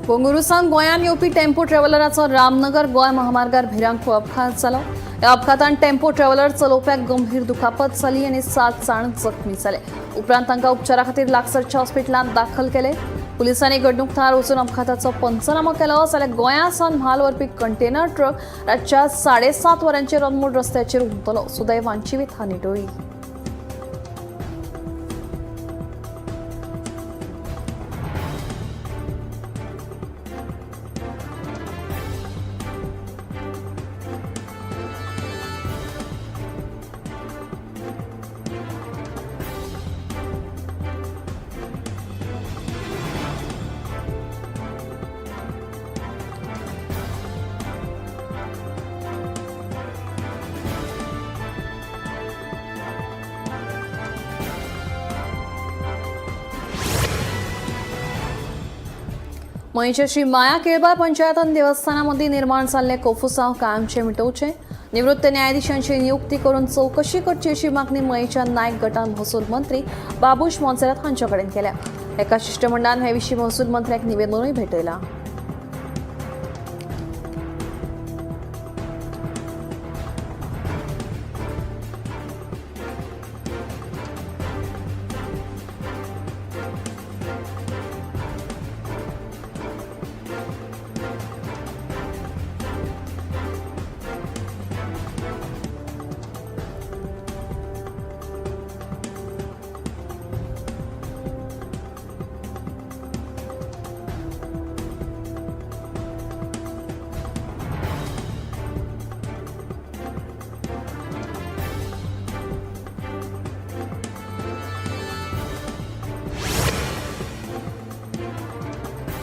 बंगळुरूसावन गोंयांत येवपी टेम्पो ट्रॅव्हलराचो रामनगर गोंय महामार्गार भिरांकूळ अपघात जालो. ह्या अपघातान टेम्पो ट्रॅव्हलर चलोवप्याक गंभीर दुखापत जाली आनी 7 जाण जखमी जाले. उपरांत तांकां उपचारा खातीर लागसरच्या हॉस्पिटलांत दाखल केले. पुलिसांनी घडणूक थळार वचून अपघाताचो पंचनामो केलो. जाल्यार गोंया सावन म्हाल व्हरपी कंटेनर ट्रक रातच्या 7:30 वरांचेर अनमोड रस्त्याचेर हुमटलो. सुदैवान जिवीत टळ्ळी. मयेंच्या श्री माया केळबाय पंचायतान देवस्थानामदीं निर्माण जाल्लें कोफुसांव कायमचें मिटोवचें, निवृत्त न्यायाधीशांची नियुक्ती करून चवकशी करची अशी मागणी मयेंच्या नायक गटान महसूल मंत्री बाबूश मोन्सेरात हांचे कडेन केल्या. एका शिश्टमंडळान हे विशीं महसूल मंत्र्याक निवेदनूय भेटयलां.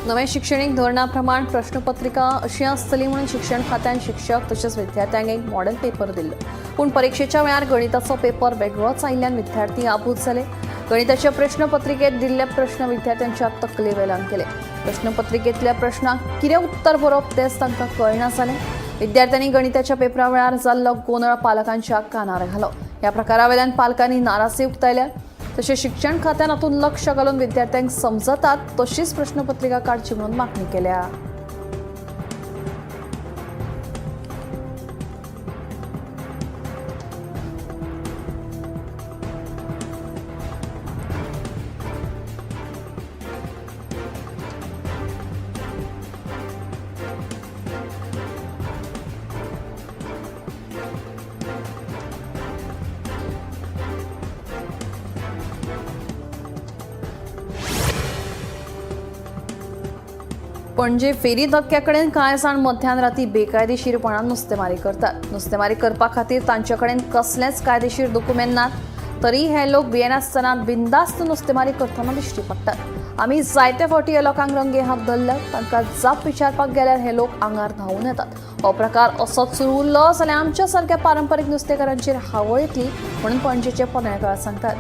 नव्या शिक्षणीक धोरणाप्रमाण प्रश्नपत्रिका अशी आसतली म्हणून शिक्षण खात्यान शिक्षक तशेंच विद्यार्थ्यांक एक मॉडेल पेपर दिल्लो. पूण परीक्षेच्या वेळार गणिताचो पेपर वेगळोच आयिल्ल्यान विद्यार्थी आबूज जाले. गणिताच्या प्रश्नपत्रिकेत दिल्ले प्रश्न विद्यार्थ्यांच्या तकले वेल्यान केले. प्रश्नपत्रिकेंतल्या प्रश्नांक कितें उत्तर बरोवप तेंच तांकां कळना जालें. विद्यार्थ्यांनी गणिताच्या पेपरा वेळार जाल्लो गोंदळ पालकांच्या कानार घालो. ह्या प्रकारा वेल्यान पालकांनी नाराजी उक्तायल्या. तशें शिक्षण खात्यान हातूंत लक्ष घालून विद्यार्थ्यांक समजतात तशीच प्रश्नपत्रिका काडची म्हणून मागणी केल्या. पणजे फेरी धक्क्या कडेन कांय जाण मध्यान राती बेकायदेशीरपणान नुस्तेमारी करतात. नुस्तेमारी करपा खातीर तांचे कडेन कसलेच कायदेशीर दोकुमेंत नात, तरी हे लोक भियेनासतना बिंदास्त नुस्तेमारी करतना दिश्टी पडटात. आमी जायते फावटी ह्या लोकांक रंगे हात धरले. तांकां जाप विचारपाक गेल्यार हे लोक आंगार धांवून येतात. हो प्रकार असोच सुरू उरलो जाल्यार आमच्या सारक्या पारंपरीक नुस्तेकारांचेर हावळ येतली म्हणून पणजेचे पनेळकार सांगतात.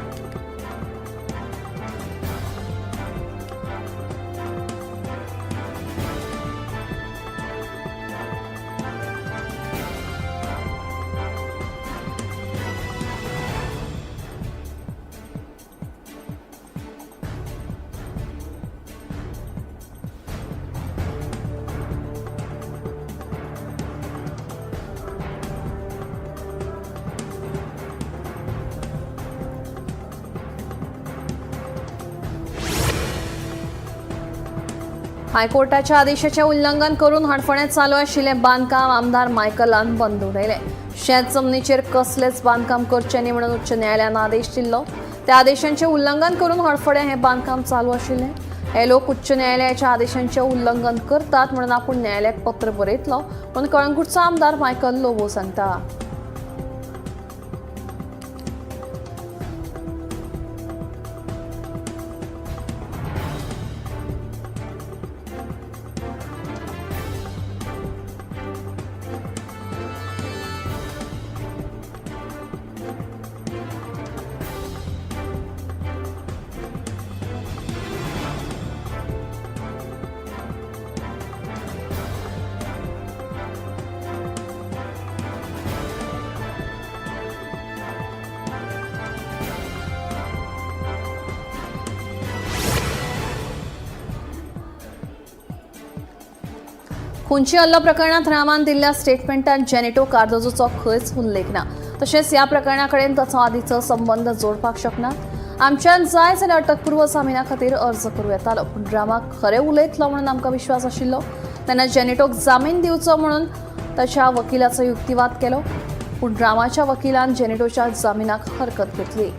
हायकोर्टाच्या आदेशाचें उल्लंघन करून हणफण्यात चालू आशिल्लें बांदकाम आमदार मायकलान बंद उडयलें. शेत जमनीचेर कसलेंच बांदकाम करचें न्ही म्हणून उच्च न्यायालयान आदेश दिल्लो. त्या आदेशांचें उल्लंघन करून हडफड्यां हें बांदकाम चालू आशिल्लें. हे लोक उच्च न्यायालयाच्या आदेशांचें उल्लंघन करतात म्हणून आपूण न्यायालयाक पत्र बरयतलो म्हणून कळंगूटचो आमदार मायकल लोबो सांगता. खुंची हल्लो प्रकरणात रामान दिल्ल्या स्टेटमेंटात जेनेटो कार्दोजोचो खंयच उल्लेख ना. तशेंच ह्या प्रकरणा कडेन ताचो आदीचो संबंद जोडपाक शकना. आमच्यान जाय जाल्यार अटकपूर्व जामिना खातीर अर्ज करूं येतालो, पूण रामा खरें उलयतलो म्हणून आमकां विश्वास आशिल्लो. तेन्ना जेनेटोक जामीन दिवचो म्हणून ताच्या वकिलाचो युक्तिवाद केलो, पूण रामाच्या वकिलान जेनेटोच्या जामिनाक हरकत घेतली.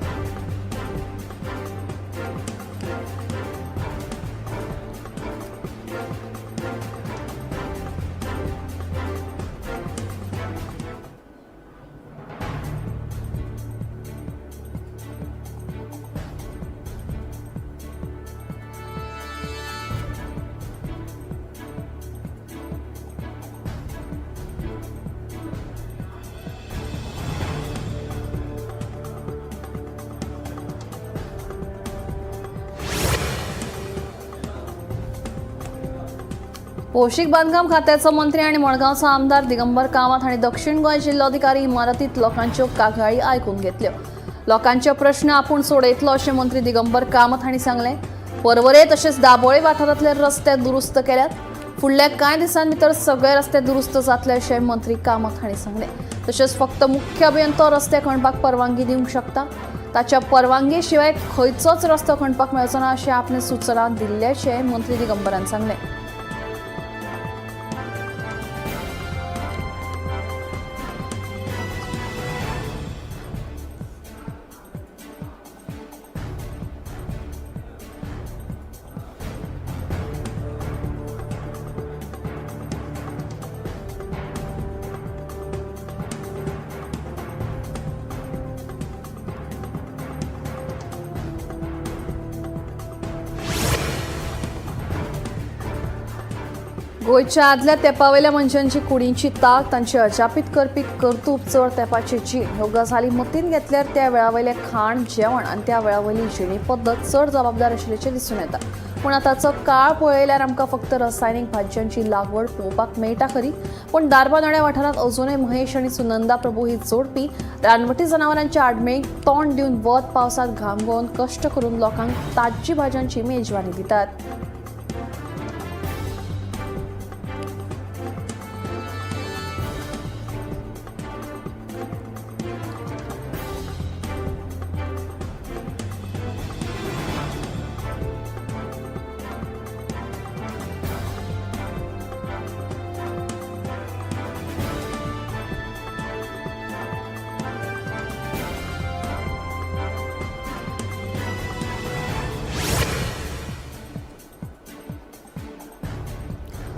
भौशीक बांदकाम खात्याचो मंत्री आनी मडगांवचो आमदार दिगंबर कामत हांणी दक्षिण गोंय जिल्लोधिकारी इमारतींत लोकांच्यो कागाळी आयकून घेतल्यो. लोकांचे प्रश्न आपूण सोडयतलो अशें मंत्री दिगंबर कामत हांणी सांगलें. पर्वरे तशेंच दाबोळे वाठारांतले रस्ते दुरुस्त केल्यात. फुडल्या कांय दिसां भितर सगळे रस्ते दुरुस्त जातले अशें मंत्री कामत हांणी सांगलें. तशेंच फक्त मुख्य अभियंतो रस्ते खणपाक परवानगी दिवंक शकता, ताच्या परवानगे शिवाय खंयचोच रस्तो खणपाक मेळचो ना अशें आपणे सुचना दिल्ल्याचें मंत्री दिगंबरान सांगलें. गोंयच्या आदल्या तेंपावेल्या मनशांची कुडींची ताक, तांची अजापीत करपी कर्तूब, चड तेंपाची जीण ह्यो गजाली मतींत घेतल्यार त्या वेळावयलें खाण जेवण आनी त्या वेळावयली जिणी पद्दत चड जबाबदार आशिल्ल्याचें दिसून येता. पूण आतांचो काळ पळयल्यार आमकां फक्त रसायनीक भाजयांची लागवड पळोवपाक मेळटा खरी, पूण दारबानोड्या वाठारांत अजुनय महेश आनी सुनंदा प्रभू ही जोडपी रानवटी जनावरांच्या आडमेळीक तोंड दिवन वत पावसांत घाम गळोवन कश्ट करून लोकांक ताज्जी भाजयांची मेजवानी दितात.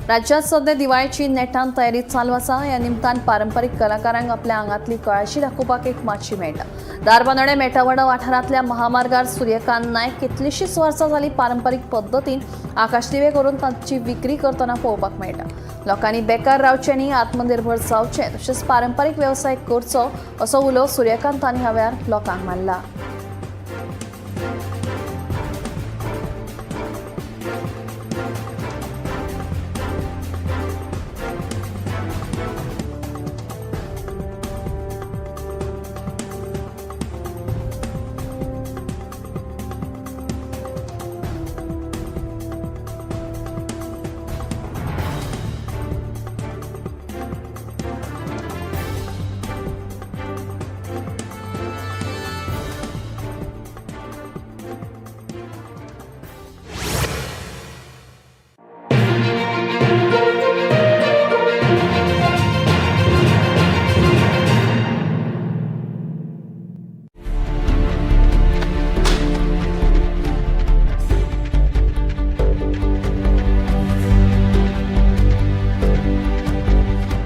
राज्यात सध्या दिवाळीची नेटान तयारी चालू आसा. ह्या निमतान पारंपरीक कलाकारांक आपल्या आंगांतली कळाशी दाखोवपाक एक माची मेळटा. दारबानोडे मेटावाडा वाठारांतल्या महामार्गार सूर्यकांत नायक कितलीशीच वर्सां जाली पारंपरीक पद्दतीन आकाशदिवे करून तांची विक्री करतना पळोवपाक मेळटा. लोकांनी बेकार रावचें न्ही, आत्मनिर्भर जावचें तशेंच पारंपरीक वेवसाय करचो असो उलो सूर्यकांतान ह्या वेळार लोकांक मारला.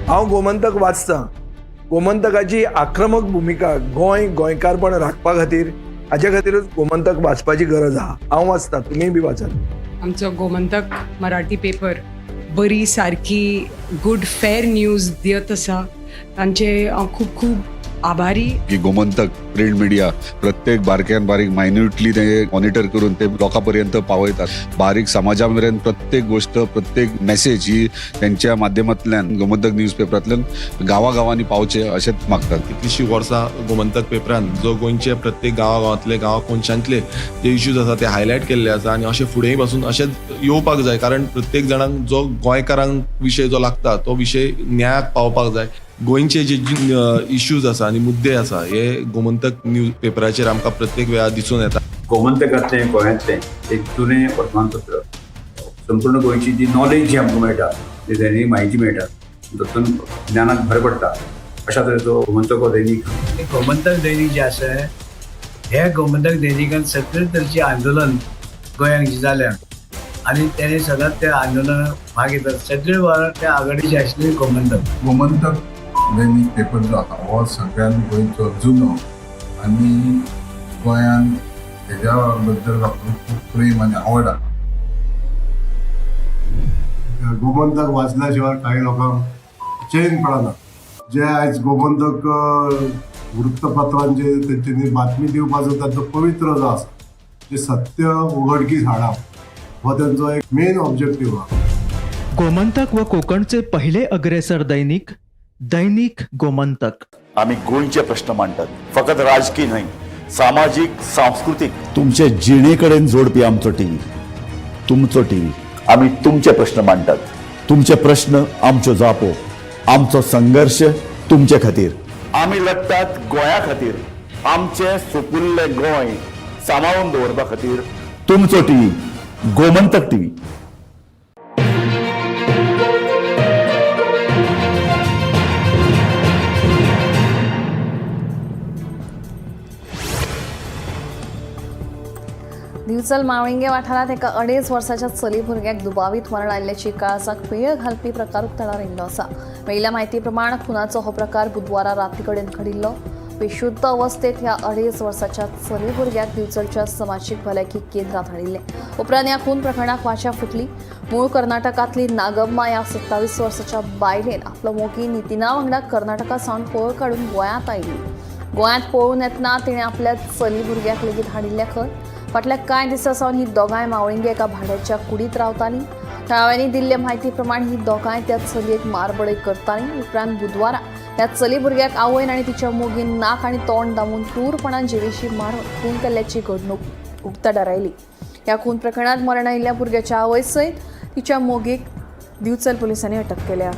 हांव गोमंतक वाचतां. गोमंतकाची आक्रमक भुमिका गोंय गोंयकारपण राखपा खातीर, हाजे खातीरूच गोमंतक वाचपाची गरज आहा. हांव वाचतां, तुमीय बी वाचात. आमचो गोमंतक मराठी पेपर बरी सारकी गुड फेर न्यूज दियत आसा. तांचे हांव खूब खूब आभारी. की गोमंतक प्रिंट मिडिया प्रत्येक बारक्यान बारीक मायन्युटली ते मॉनिटर करून ते लोकां पर्यंत पावयतात. बारीक समाजा मेरेन प्रत्येक गोष्ट, प्रत्येक मेसेज ही त्यांच्या माध्यमांतल्यान गोमंतक न्यूज पेपरांतल्यान गांवागांवांनी पावचे अशेंच मागतात. कितलीशीं वर्सां गोमंतक पेपरान जो गोंयचे प्रत्येक गांवागांवांतले, गांवा कोनशांतले जे इश्यूज आसा ते हायलायट केल्ले आसा आनी अशें फुडेंय पासून अशेंच येवपाक जाय, कारण प्रत्येक जाणांक जो गोंयकारांक विशय जो लागता तो विशय न्यायाक पावपाक जाय. गोंयचे जे इश्यूज आसा आनी मुद्दे आसा हे गोमंतक न्यूज पेपराचेर आमकां प्रत्येक वेळार दिसून येता. गोमंतकांतलें गोंयांतलें एक जुनें वर्तमानपत्र. संपूर्ण गोंयची जी नॉलेज जी आमकां मेळटा, जी दैनीक म्हायती मेळटा, तातूंत ज्ञानाक भर पडटा. अशा तरेचो गोमंतक हो दैनीक. गोमंतक दैनीक जें आसा, हे गोमंतक दैनिकान सगळे तरेचें आंदोलन गोंयांत जें जाल्या आनी तेणे सदांच त्या आंदोलनात भाग घेतात. सगळे वावर त्या आघाडीचे आशिल्ले गोमंतक. गोमंतक दैनीक पेपर जो आसा हो सगळ्यान गोंयचो जुनो आनी गोंयान हेज्या बद्दल लोकांक खूब प्रेम आनी आवड आसा. गोमंतक वाचल्या शिवाय काही लोकांक चैन पडना. जे आयज गोमंतक वृत्तपत्रांचे तेंच्यांनी बातमी दिवपाचो तांचो पवित्र जो आसा, जे सत्य उघडकीस हाडप हो तेंचो एक मेन ऑब्जेक्टीव आहा. गोमंतक व कोकणचे पहिले अग्रेसर दैनिक, दैनिक गोमंतक. आमी गोंयचे प्रश्न मांडटात, फकत राजकी न्हय, सामाजीक, सांस्कृतीक. तुमचे जिणे कडेन जोडपी आमचो टीव्ही, तुमचो टीव्ही. आमी तुमचे प्रश्न मांडटात, तुमचे प्रश्न आमच्यो जापो, आमचो संघर्श तुमचे खातीर. आमी लडटात गोंया खातीर, आमचें सुपुल्लें गोंय सांबाळून दवरपा खातीर. तुमचो टीव्ही, गोमंतक टीव्ही. दिवचल मावळिंगे वाठारांत एका 2.5 वर्साच्या चली भुरग्याक दुबावीत मरण आयिल्ल्याची काळजाक पीळ घालपी प्रकार उक्ताडार आयिल्लो आसा. मेळिल्ल्या म्हायती प्रमाण खुनाचो हो प्रकार बुधवारा राती कडेन घडिल्लो. बेशुद्ध अवस्थेत ह्या 2.5 वर्साच्या चली भुरग्याक दिवचलच्या समाजीक भलायकी केंद्रात हाडिल्लें. उपरांत ह्या खून प्रकरणाक वाचा फुटली. मूळ कर्नाटकांतली नागम्मा ह्या 27 वर्साच्या बायलेन आपलो मोगी नितीना वांगडा कर्नाटका सावन पळ काडून गोंयांत आयिल्ली. गोंयांत पळून येतना तिणें आपल्या चली भुरग्याक लेगीत हाडिल्लें खंय. फाटल्या कांय दिसां सावन ही दोगांय मावळिंगे एका भाड्याच्या कुडींत रावतालीं. थळाव्यांनी दिल्ले म्हायती प्रमाण ही दोगांय त्या चलयेक मारबडय करतालीं. उपरांत बुधवारा त्या चली भुरग्याक आवयन आनी तिच्या मोगीन नाक आनी तोंड दामून क्रूरपणान जिवेशी मारून खून केल्ल्याची घडणूक उक्ताडार आयली. ह्या खून प्रकरणांत मरण आयिल्ल्या भुरग्याच्या आवय सयत तिच्या मोगीक दिवचल पुलिसांनी अटक केल्या.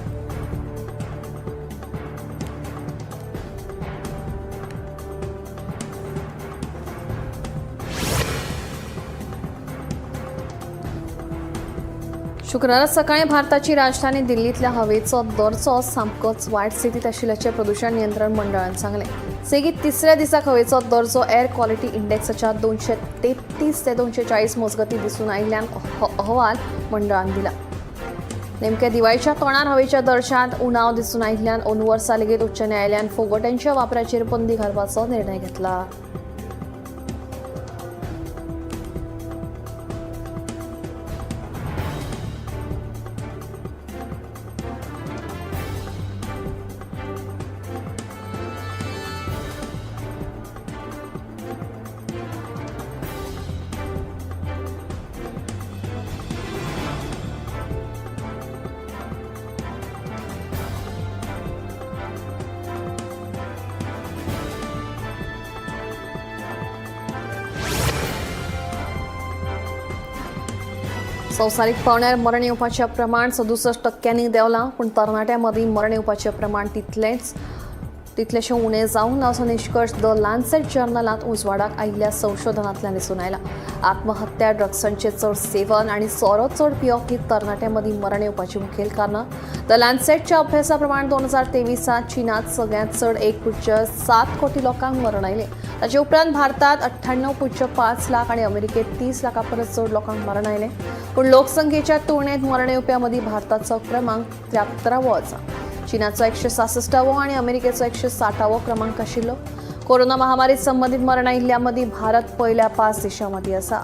शुक्रारा सकाळी भारताची राजधानी दिल्लीतल्या हवेचो दर्जो सामकोच वायट स्थितीत आशिल्ल्याचें प्रदूषण नियंत्रण मंडळान सांगलें. सेगीत तिसऱ्या दिसाक हवेचो दर्जो एअर क्वॉलिटी इंडेक्साच्या 233 ते 240 मजगतीं दिसून आयिल्ल्यान अहवाल मंडळान दिला. नेमक्या दिवाळीच्या तोंडार हवेच्या दर्जांत उणाव दिसून आयिल्ल्यान अंदू वर्सा लेगीत उच्च न्यायालयान फोगोट्यांच्या वापराचेर बंदी घालपाचो निर्णय घेतला. संवसारीक पावण्यार मरण येवपाचें प्रमाण 67% देंवलां, पूण तरणाट्यां मदीं मरण येवपाचें प्रमाण तितलेशें उणें जावंक ना असो निश्कर्श the Lancet जर्नलांत उजवाडाक आयिल्ल्या संशोधनांतल्यान दिसून आयला. आत्महत्या, ड्रग्सांचें चड सेवन आनी सोरो चड पिवप ही तरणाट्यां मदीं मरण येवपाचीं मुखेल कारणां. The लॅन्सेटच्या अभ्यासा प्रमाण 2023 चीनांत सगळ्यांत चड 1.7 कोटी लोकांक मरण आयलें. ताचे उपरांत भारतांत 98.5 लाख आनी अमेरिकेंत 30 लाखां परस चड लोकांक मरण आयलें. पूण लोकसंख्येच्या तुळनेत मरण येवप्यां मदीं भारताचो क्रमांक 73वो आसा. चीनाचो 166वो आनी अमेरिकेचो 160वो क्रमांक आशिल्लो. कोरोना महामारी संबंदीत मरण आयिल्ल्या मदीं भारत पयल्या 5 देशां मदीं आसा.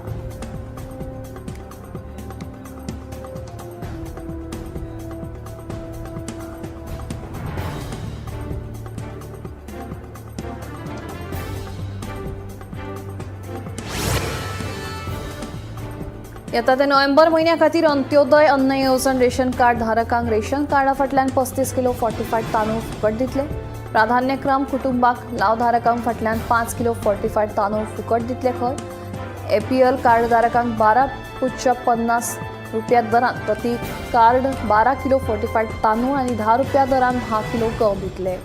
येता ते नोव्हेंबर म्हयन्या खातीर अंत्योदय अन्न येवजण रेशन कार्ड धारकांक रेशन कार्डा फाटल्यान 35 किलो फोर्टिफायड तांदूळ फुकट दितले. प्राधान्यक्रम कुटुंबाक लावधारकांक फाटल्यान 5 किलो फोर्टिफायड तांदूळ फुकट दितले खंय. एपीएल कार्डधारकांक 12.50 रुपया दरान प्रति कार्ड 12 किलो फोर्टिफायड तांदूळ आनी 10 रुपया दरान 10 किलो गंव दितले.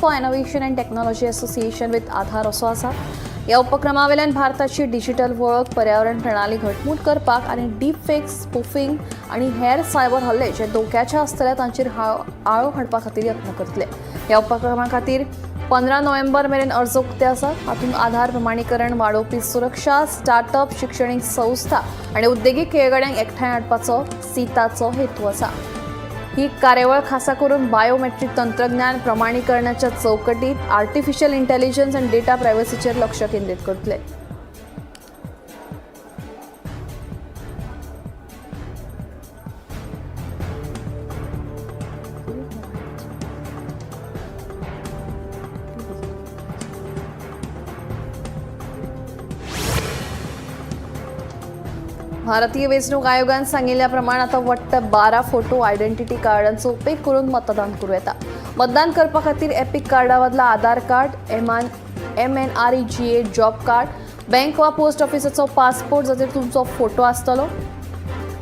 For innovation and technology association with Aadhaar असो आसा. ह्या उपक्रमा वयल्यान भारताची डिजिटल वळख पर्यावरण प्रणाली घटमूट करपाक आनी डीप फेक, स्पूफिंग आनी हेर सायबर हल्ले जे धोक्याचे आसतले तांचेर आळो हाडपा खातीर यत्न करतले. ह्या उपक्रमा खातीर 15 नोव्हेंबर मेरेन अर्ज उक्ते आसात. हातूंत आधार प्रमाणीकरण वाडोवपी सुरक्षा, स्टार्टअप, शिक्षणीक संस्था आनी उद्देगीक खेळगड्यांक एकठांय हाडपाचो सीताचो हेतू आसा. ही कार्यावळ खासा करून बायोमेट्रीक तंत्रज्ञान प्रमाणीकरणाच्या चौकटीत आर्टिफिशियल इंटेलिजन्स आनी डेटा प्रायव्हसीचेर लक्ष केंद्रीत करतले. भारतीय वेंचणूक आयोगान सांगिल्ल्या प्रमाण आतां वट्ट 12 फोटो आयडेंटिटी कार्डांचो उपेग करून मतदान करूं येता. मतदान करपा खातीर एपीक कार्डा बदला Aadhaar card, MNREGA job card, bank वा पोस्ट ऑफिसाचो पासपोर्ट जाचेर तुमचो फोटो आसतलो,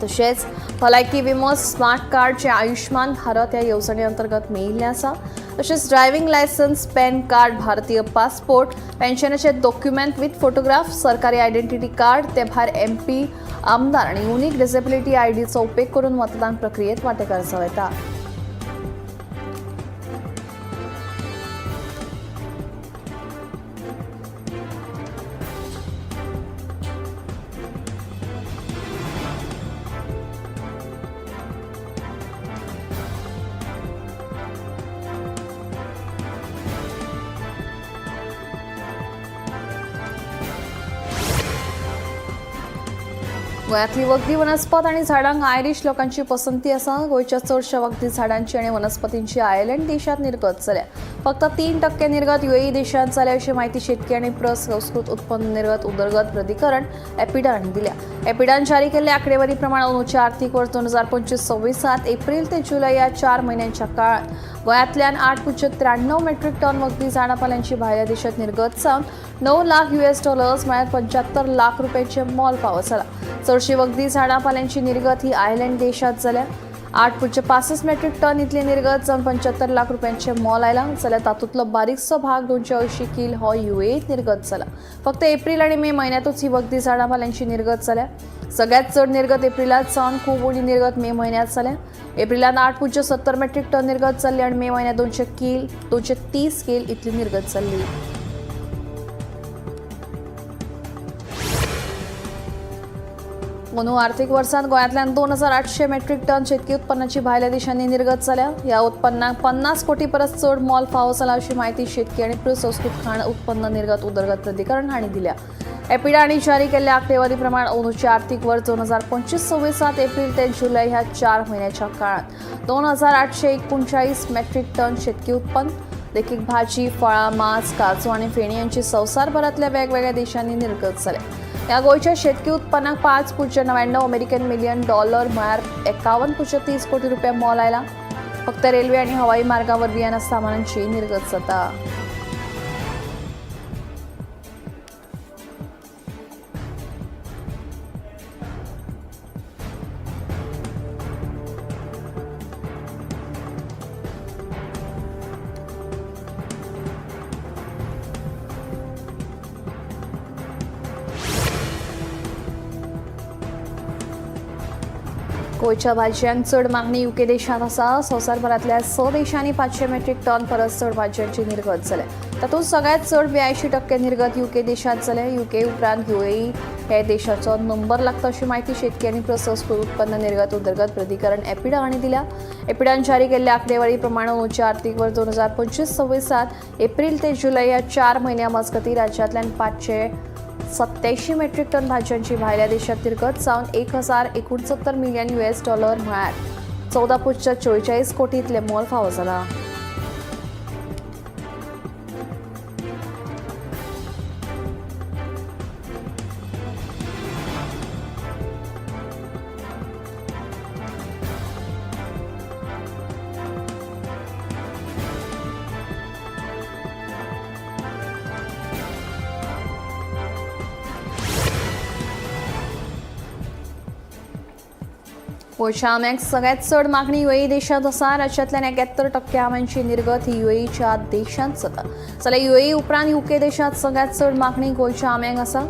तशेंच भलायकी विमो, स्मार्ट कार्ड जे आयुष्मान भारत ह्या येवजणे अंतर्गत मेळिल्लें आसा, तशेंच ड्रायव्हिंग लायसन्स, पॅन कार्ड, भारतीय पासपोर्ट, पेन्शनाचे डॉक्युमेंट विथ फोटोग्राफ, सरकारी आयडेंटिटी कार्ड, ते भायर एमपी, आमदार आनी युनिक डिसेबिलिटी आयडीचो उपेग करून मतदान प्रक्रियेत वांटेकार जावं येता. गोंयांतली वखदी वनस्पत आनी झाडांक आयरीश लोकांची पसंती आसा. गोंयच्या चडशा वखदी झाडांची आनी वनस्पतींची आयर्लंड देशांत निर्गत जाल्या. फक्त 3% निर्गत युएई देशांत जाल्या अशी म्हायती शेतकी आनी प्रसंस्कृत उत्पन्न निर्गत उदरगत प्राधिकरण एपिडा हांणी दिल्या. एपिडान जारी केल्ले आंकडेवारी प्रमाण अंदूच्या आर्थीक वर्स 2025-26 एप्रिल ते जुलय ह्या 4 म्हयन्यांच्या काळांत गोंयांतल्यान 8.93 मेट्रीक टन वखदी झाडां पाल्यांची भायल्या देशांत निर्गत जावन 9 लाख US dollars म्हळ्यार 75 लाख रुपयांचे मोल फावो जाला. चडशी वखदी झाडां पाल्यांची निर्गत ही आयर्लंड देशांत जाल्या. 8.65 मेट्रीक टन इतली निर्गत जावन 75 लाख रुपयांचे मोल आयलां जाल्यार तातूंतलो बारीकसो भाग 280 किल हो युएईत निर्गत जाला. फक्त एप्रिल आनी मे म्हयन्यांतूच ही वखदी झाडां पाल्यांची निर्गत जाल्या. सगळ्यात चड निर्गत एप्रिलांत जावन खूब उणी निर्गत मे म्हयन्यांत जाल्या. एप्रिलांत 8.70 मेट्रीक टन निर्गत जाल्ली आनी मे म्हयन्यांत 230 किल इतली निर्गत जाल्ली. अंदू आर्थीक वर्सांत गोंयांतल्यान 2800 मेट्रीक टन शेतकी उत्पन्नाची भायल्या देशांनी निर्गत जाल्या. ह्या उत्पन्नाक 50 कोटी परस चड मोल फावो जाला अशी म्हायती शेतकी आनी प्रसंस्कृत खाण उत्पन्न निर्गत उदरगत प्राधिकरण हांणी दिल्या. एपिडा हांणी जारी केल्ल्या आंकडेवारी प्रमाण अंदूचें आर्थीक वर्स 2025-26 एप्रिल ते जुलय ह्या 4 म्हयन्याच्या काळांत 2839 मेट्रीक टन शेतकी उत्पन्न, देखीक भाजी, फळां, मांस, काजू आनी फेणी यांची संवसारभरांतल्या वेगवेगळ्या देशांनी निर्गत जाल्या. ह्या गोंयच्या शेतकी उत्पन्नाक 5.99 अमेरिकन मिलियन डॉलर म्हळ्यार 51.30 कोटी रुपया मोल आयला. फक्त रेल्वे आनी हवाई मार्गा वरवीं ह्या सामानांची निर्गत जाता. गोंयच्या भाजयांक चड मागणी युके देशांत आसा. संवसारभरांतल्या 6 देशांनी 500 मेट्रीक टन परस चड भाजयांची निर्गत जाल्या. तातूंत सगळ्यांत चड 82% निर्गत युके देशांत जाल्या. युके उपरांत युएई हे देशाचो नंबर लागता अशी म्हायती शेतकी आनी प्रसंस्कृत उत्पन्न निर्गत उदरगत प्राधिकरण एपिडा हांणी दिल्या. एपिडान जारी केल्ल्या आंकडेवारी प्रमाण अंदूच्या आर्थिक वर्स 2025-26 एप्रिल ते जुलय ह्या 4 म्हयन्यां मजगतीं राज्यांतल्यान 587 मेट्रीक टन भाजयांची भायल्या देशात निर्गत जावन 1069 मिलियन US dollar म्हळ्यार 14.44 कोटी इतलें मोल फावो जाला. गोंयच्या आंब्यांक सगळ्यांत चड मागणी युएई देशांत आसा. राज्यांतल्यान 71% आंब्यांची निर्गत ही युएईच्या देशांत जाता. जाल्यार युएई उपरांत युके देशांत सगळ्यांत चड मागणी गोंयच्या आंब्यांक आसा.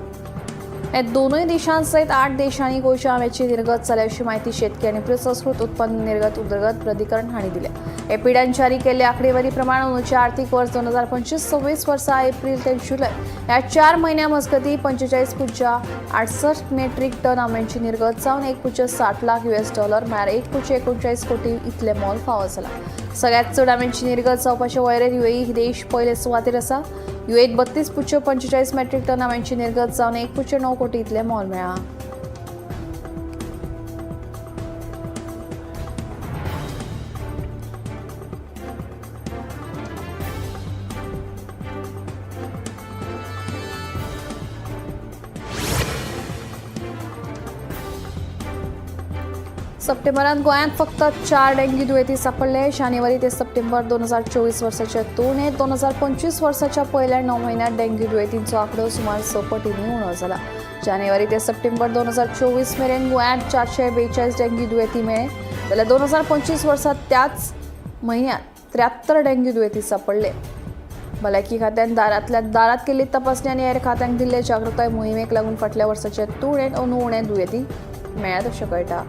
ह्या दोनूय देशांत सयत 8 देशांनी गोंयच्या आंब्याची निर्गत जाल्या अशी म्हायती शेतकी आनी प्रसंस्कृत उत्पन्न निर्गत उदरगत प्राधिकरण हांणी दिल्या. एपिडान जारी केल्ले आंकडेवारी प्रमाण अंदूच्या आर्थिक वर्स 2025-26 वर्सा एप्रिल ते जुलय ह्या 4 म्हयन्यां मजगतीं 45.68 मेट्रीक टन आंब्यांची निर्गत जावन 1.60 लाख US dollar म्हळ्यार 1.39 कोटी इतलें मोल फावो जालां. सगळ्यांत चड आंब्यांची निर्गत जावपाचे वळेरेंत युएई ही देश पयले सुवातेर आसा. युएईत 32.45 मेट्रीक टन आंब्यांची निर्गत जावन 1.9 कोटी इतलें मोल मेळ्ळां. सप्टेंबरात गोंयांत फक्त 4 डेंग्यू दुयेंती सापडले. जानेवारी ते सप्टेंबर 2024 वर्साच्या तुळनेत 2025 वर्साच्या पयल्या 9 म्हयन्यांत डेंग्यू दुयेंतींचो आंकडो सुमार 6 पटींनी उणो जाला. जानेवारी ते सप्टेंबर 2024 मेरेन गोंयांत 442 डेंग्यू दुयेंती मेळ्ळे, जाल्यार 2025 वर्सात त्याच म्हयन्यांत 73 डेंग्यू दुयेंती सापडले. भलायकी खात्यान दारांतल्या दारात केल्ली तपासणी आनी हेर खात्यांक दिल्ले जागृताय मोहिमेक लागून फाटल्या वर्साचे तुळनेत अंदू उणे दुयेंती मेळ्ळ्यात अशें कळटा.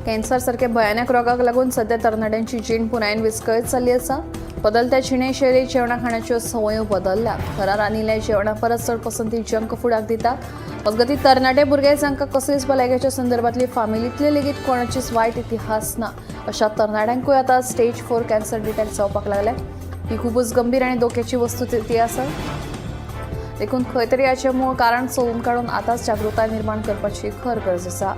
कॅन्सर सारख्या भयानक रोगाक लागून सध्या तरणाट्यांची जीण पुरायेन विस्कळीत जाल्ली आसा. बदलत्या जिणेशैली, जेवणा खाण्याच्यो संवयो बदल्ल्यात. घरा रांदिल्ल्या जेवणा परस चड पसंती जंक फुडाक दितात. मजगतीं तरणाटे भुरगे जांकां कसलीच भलायकेच्या संदर्भांतली फामिलींतले लेगीत कोणाचीच वायट इतिहास ना अशा तरणाट्यांकूय आतां स्टेज 4 कॅन्सर डिटेक्ट जावपाक लागल्या. ही खुबूच गंभीर आनी धोक्याची वस्तुस्थिती आसा. देखून खंय तरी हाचें मूळ कारण सोदून काडून आतांच जागृताय निर्माण करपाची खर गरज आसा.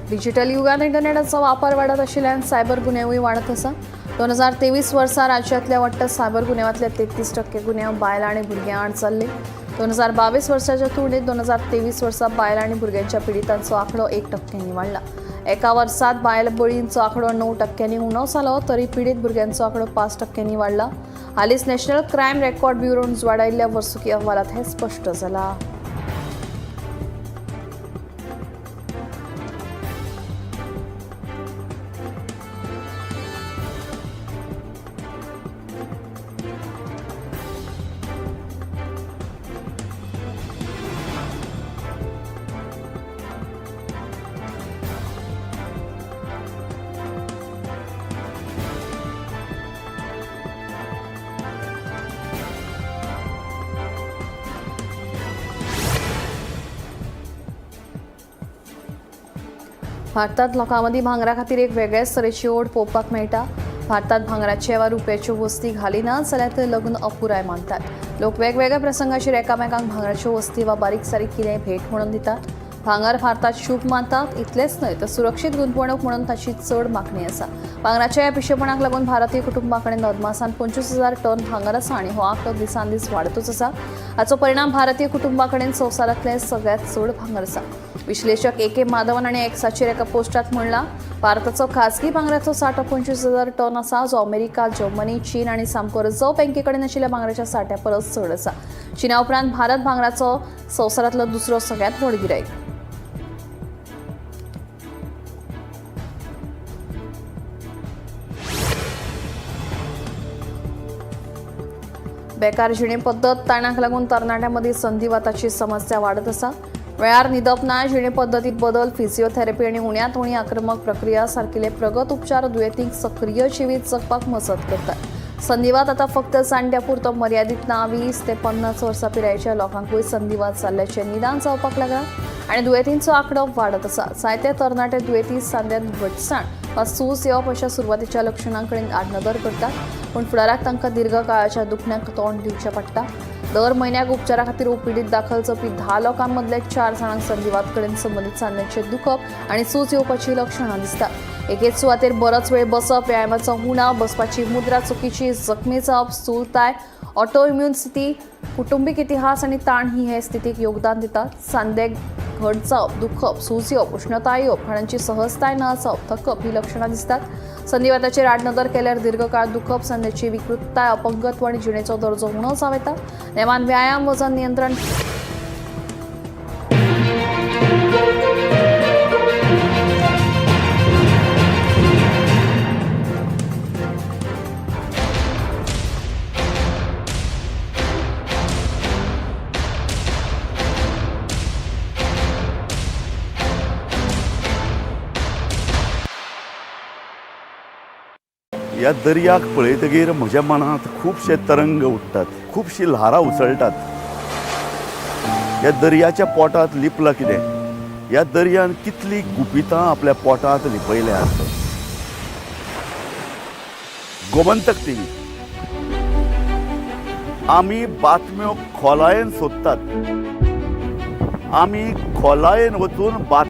डिजिटल युगात इंटरनेटाचो वापर वाडत आशिल्ल्यान सायबर गुन्यांवूय वाडत आसा. 2023 वर्सा राज्यांतल्या वट्ट सायबर गुन्यांवांतले 33% गुन्यांव बायलां आनी भुरग्यां आड जाल्ले. 2022 वर्साच्या तुळनेत 2023 वर्सा बायलां आनी भुरग्यांच्या पिडितांचो आंकडो 1% वाडला. एका वर्सात बायल बळींचो आंकडो 9% उणो जालो तरी पिडीत भुरग्यांचो आंकडो 5% वाडला. हालींच नॅशनल क्रायम रेकॉर्ड ब्युरोन उजवाडायिल्ल्या वर्सुकी अहवालांत हें स्पश्ट जालां. भारतांत लोकां मदीं भांगरा खातीर एक वेगळेच तरेची ओड पळोवपाक मेळटा. भारतांत भांगराचे वा रुप्याच्यो वस्ती घालिना जाल्यार ते लग्न अपुराय मानतात. लोक वेगवेगळ्या प्रसंगाचेर एकामेकांक भांगराच्यो वस्ती वा बारीक सारीक कितेंय भेट म्हणून दितात. भांगर भारतात शुभ मानतात. इतलेंच न्हय तर सुरक्षीत गुंतवणूक म्हणून ताची चड मागणी आसा. भांगराच्या ह्या पिशेपणाक लागून भारतीय कुटुंबा कडेन अदमासान 25,000 टन भांगर आसा आनी हो आंकडो दिसान दीस वाडतूच आसा. हाचो परिणाम भारतीय कुटुंबा कडेन संवसारांतलें सगळ्यांत चड भांगर आसा. विश्लेषक ए के माधवन हांणी एक्साचेर एका पोस्टात म्हणलां, भारताचो खासगी भांगराचो सांठो 25,000 टन आसा, जो अमेरिका, जर्मनी, चीन आनी सामको रिझर्व्ह बँके कडेन आशिल्ल्या भांगराच्या सांठ्या परस चड आसा. चीना उपरांत भारत भांगराचो संवसारांतलो दुसरो सगळ्यांत व्हड गिरायक. बेकार जिणे पद्दत ताणाक लागून तरणाट्यां मदीं संधिवाताची समस्या वाडत आसा. वेळार न्हिदप ना, जिणे पद्दतीत बदल, फिजिओथेरपी आनी उण्यांत उणी आक्रमक प्रक्रिया सारकिले प्रगत उपचार दुयेंतींक सक्रीय जिवीत जगपाक मजत करतात. संधिवात आतां फक्त जाणट्या पुरतो मर्यादीत ना. 20 ते 50 वर्सां पिरायेच्या लोकांकूय संधिवात जाल्ल्याचें निदान जावपाक लागलां आनी दुयेंतींचो आंकडो वाडत आसा. जायते तरणाटे दुयेंती सांध्यांत घटसाण वा सूज येवप अशा सुरवातीच्या लक्षणां कडेन आडनदर करतात, पूण फुडाराक तांकां दीर्घकाळाच्या दुखण्याक तोंड दिवचें पडटा. दर म्हयन्याक उपचारा खातीर ओपीडीत दाखल जावपी 10 लोकां मदले 4 जाणांक संधिवात कडेन संबंदीत सांध्यांचें दुखप आनी सूज येवपाची लक्षणां दिसतात. एकेच सुवातेर बरोच वेळ बसप, व्यायामाचो उणाव, बसपाची मुद्रा चुकीची, जखमी जावप, स्थूलताय, ऑटो इम्यून स्थिती, कुटुंबीक इतिहास आनी ताण ही हे स्थितीक योगदान दितात. सांधे घट जावप, दुखप, सूज येवप, उश्णताय येवप, हाडांची सहजताय न जावप, थकप ही लक्षणां दिसतात. संधिवाताचेर आडनदर केल्यार दीर्घकाळ दुखप, सांध्याची विकृतताय, अपंगत्व आनी जिणेचो दर्जो उणो जावं येता. नेमान व्यायाम, वजन नियंत्रण ह्या दर्याक पळयतगीर म्हज्या मनांत खुबशे तरंग उठ्ठात, खुबशीं ल्हारां उसळटात. ह्या दर्याच्या पोटांत लिपलां कितें? ह्या दर्यान कितलीं गुपितां आपल्या पोटांत लिपयल्यांत. गोमंतक टीव्ही, आमी बातम्यो खोलायेन सोदतात, आमी खोलायेन वचून बातम्यो